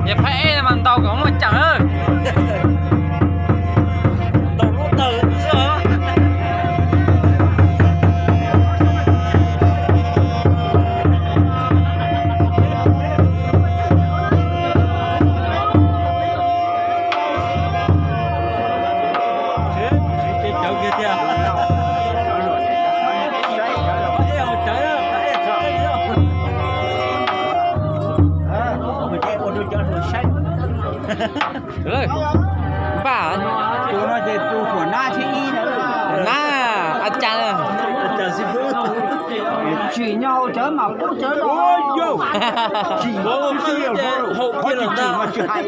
Yog phab ej mas ntaus kom muaj ceem. Ntaus lub tawg xwb. Npaj, tus no ces tus huam nab thib ib na, a cas tsim nyog hauv cawv mas pub cawv los, tsim, tsim mas tsis hais.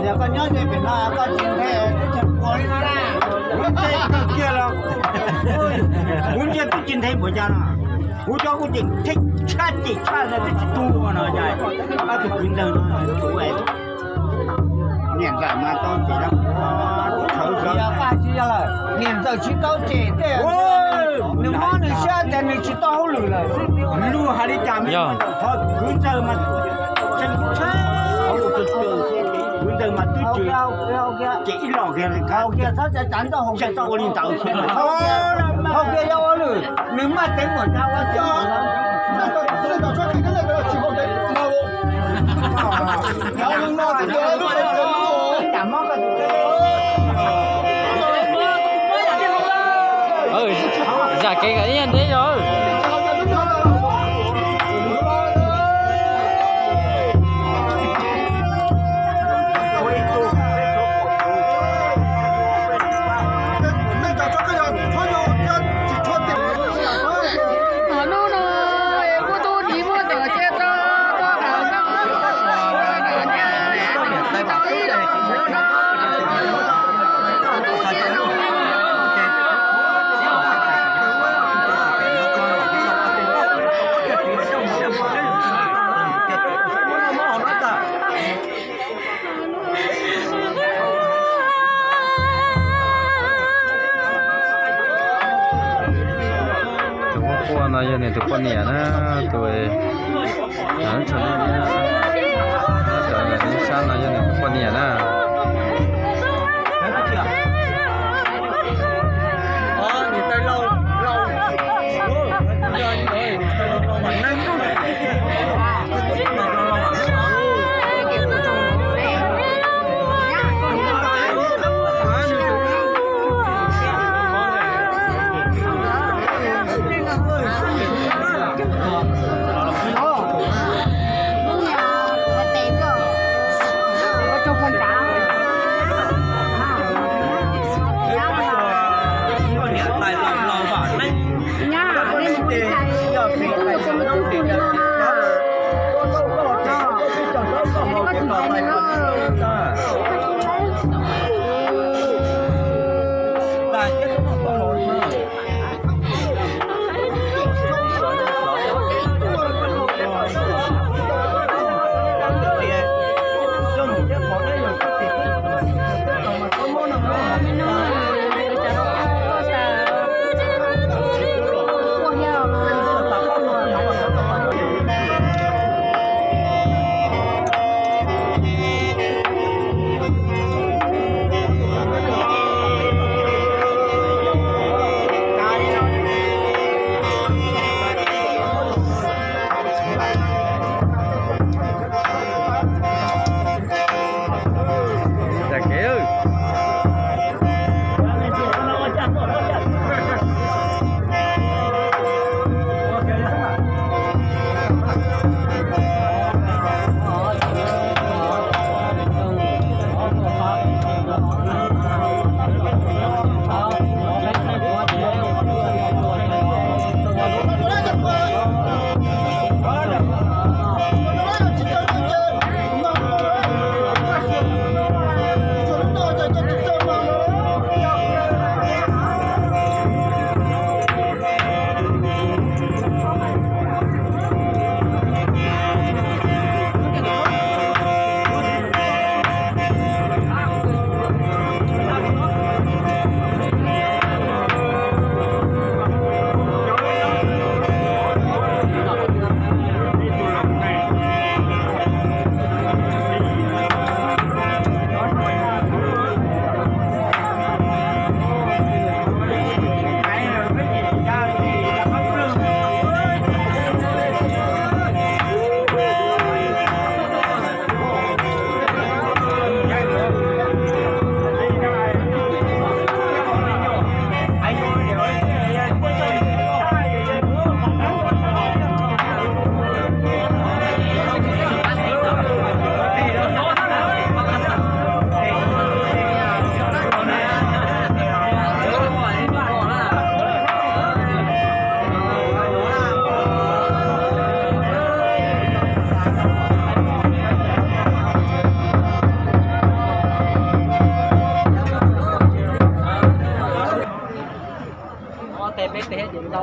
Yog koj nyob ze pem no koj tsis nthe, ua li no na. Kuv nthe kawg kiag los, kuv nthe twb tsis nthe npaum cas no. Kuv cov kuv ces nthe tshaj ces tshaj no twb tsis tu ua no cas. Ob tug kwv ntawd no, niam ntxawm mas tau ces, niam ntxawm tsis tau ces tej, nws mob nws siab ces nws tsis tau hauj lwm lawm. Lub hais li cas me, kwv ntawd mas, kwv ntawd mas twb tsis, ces ib los kiag, ua li ntawd, hauv kiag yog ua lwm, nws maj teev muam cas ua tsev. Zam kev kom ib nyuag ntev zog. Qhov hnub no kuj tub tiv muaj tom cia tso, tuaj qhov no, tau ib leeg tau ib leeg. Tus muab quaj no yog nws tus poj niam na, tus sab no yog nws tus poj niam na. Ib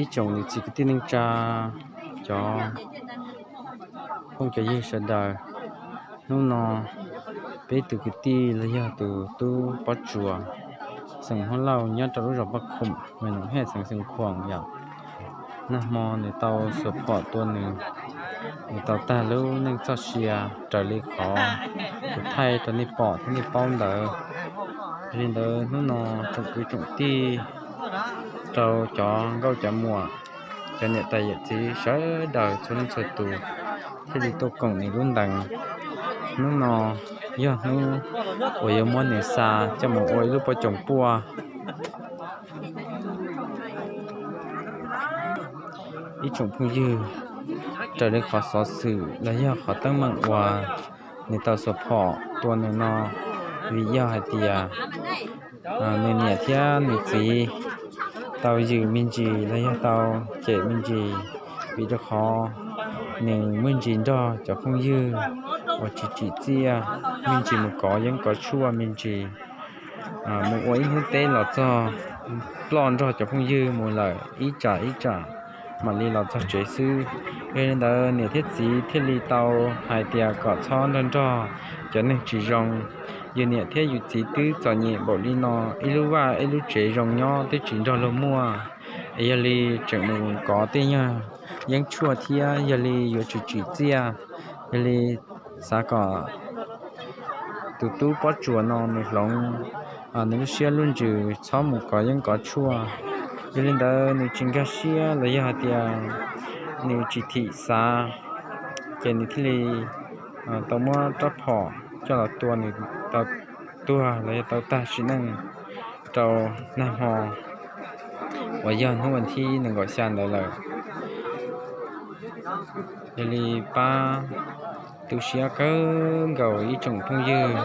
tsoom niam txiv kwv tij neej tsa, cov phooj cov ywg sawv daws, hnub no peb tus kwv tij los yog tus tub Pob Tsuas, xeem Hmoob Lauj, nyob rau lub zos Paj Khoom, hwm Noom Hej, xeev Xeev Khuam yom. Nag hmo nws tau xuas phom tua nws, nws tau tag lub neej txoj sia raws li qhov kuv thaij rau nej pom thiab nej paub ntawd. Li ntawd hnub no tsoom kwv tsoom tij, rau cov nkauj cov muam, cov niam tais yawm txiv sawv daws txhua leej txhua tus thiaj li tuaj koom nws lub ntees. Hnub no yog hnub uas yuav muab nws xa coj mus ua ib lub pob coom puaj. Ib tsoom phooj ywg, raws li qhov xov xwm los yog qhov teeb meem uas nws tau xuas phom tua nws no, vim yog hais tias nws niam thiab nws txiv tau ywm me ntsis los yog tau cem me ntsis, vim rau qhov nws me ntsis nrog cov phooj ywg uas tsis tsim txiaj, me ntsis mus kov yeeb kov tshuaj me ntsis, mus ua ib hnub teb los txog ploj nrog cov phooj ywg mus lawm ib tsam ib tsam mam li los txog tsev xwb. Yog li ntawd niam thiab txiv thiaj li tau hais tias kom txhob nrog nrog cov neeg tsis zoo. Yus niam thiab yus txiv twb txom nyem npaum li no, ib lub vaj ib lub tsev zoo nyob twb tsis nrog luag muaj, es yog li tseem mus kov tej nyuag yeeb tshuaj thiab, yog li yuav tsis tsim txiaj. Yog li xav kom tus tub Pob Tsuas no nws hloov nws lub siab lub ntsws txhob mus kov yeeb kov tshuaj. Yog li ntawd nws tsis nkag siab los yog hais tias nws tsis thim xav, ces nws thiaj li tau muab rab phom coj los tua nws tau tuag los yog tau tag sim neej rau nag hmo uas yog hnub vas thib nees nkaum xya ntawd lawm. Yog li pab tu siab kawg nkaus ib tsoom phooj ywg,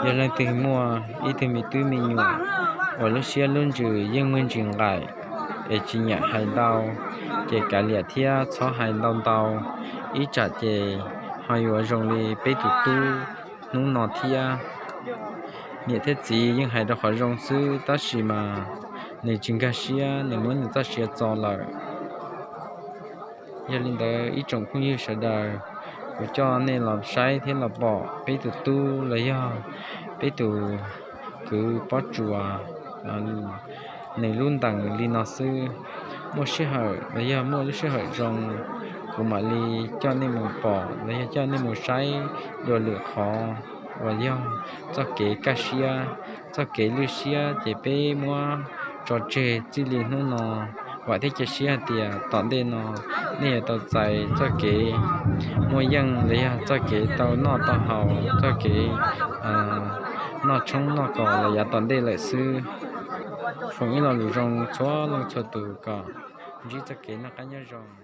yog leej twg muaj ib tug me tub me nyuam uas lub siab lub ntsws yeej muaj ntsis nqaim es tsis nyiam hais ntau, ces kav liam thiab txhob hais ntau ntau, ib tsam ces ho yuav zoo li peb tus tub hnub no thiab. Niam thiab txiv yeej hais rau qhov zoo xwb tab sis mas nws tsis nkag siab, nws muab nws txoj sia txo lawm. Yog li ntawd ib tsoom phooj ywg sawv daws, kuv coj nej los saib thiab los pom peb tus tub los yog peb tus kwv Pob Tsuas nws lub ntees li no xwb. Muaj sij hawm los yog muaj lub sij hawm zoo, kuv mam li coj nej mus pom los yog coj nej mus saib dua lwm qhov uas yog txoj kev kaj siab, txoj kev lwj siab ces peb muab tso tseg txij li hnub no. Vam thiab cia siab hais tias tom ntej no nej yuav tau txais txoj kev muaj yeej los yog txoj kev tau noj tau haus, txoj kev noj tshoob noj kos los yav tom ntej lawm xwb. Foom ib lo lus zoo txhua leej txhua tus kom ntsib txoj kev noj qab nyob zoo.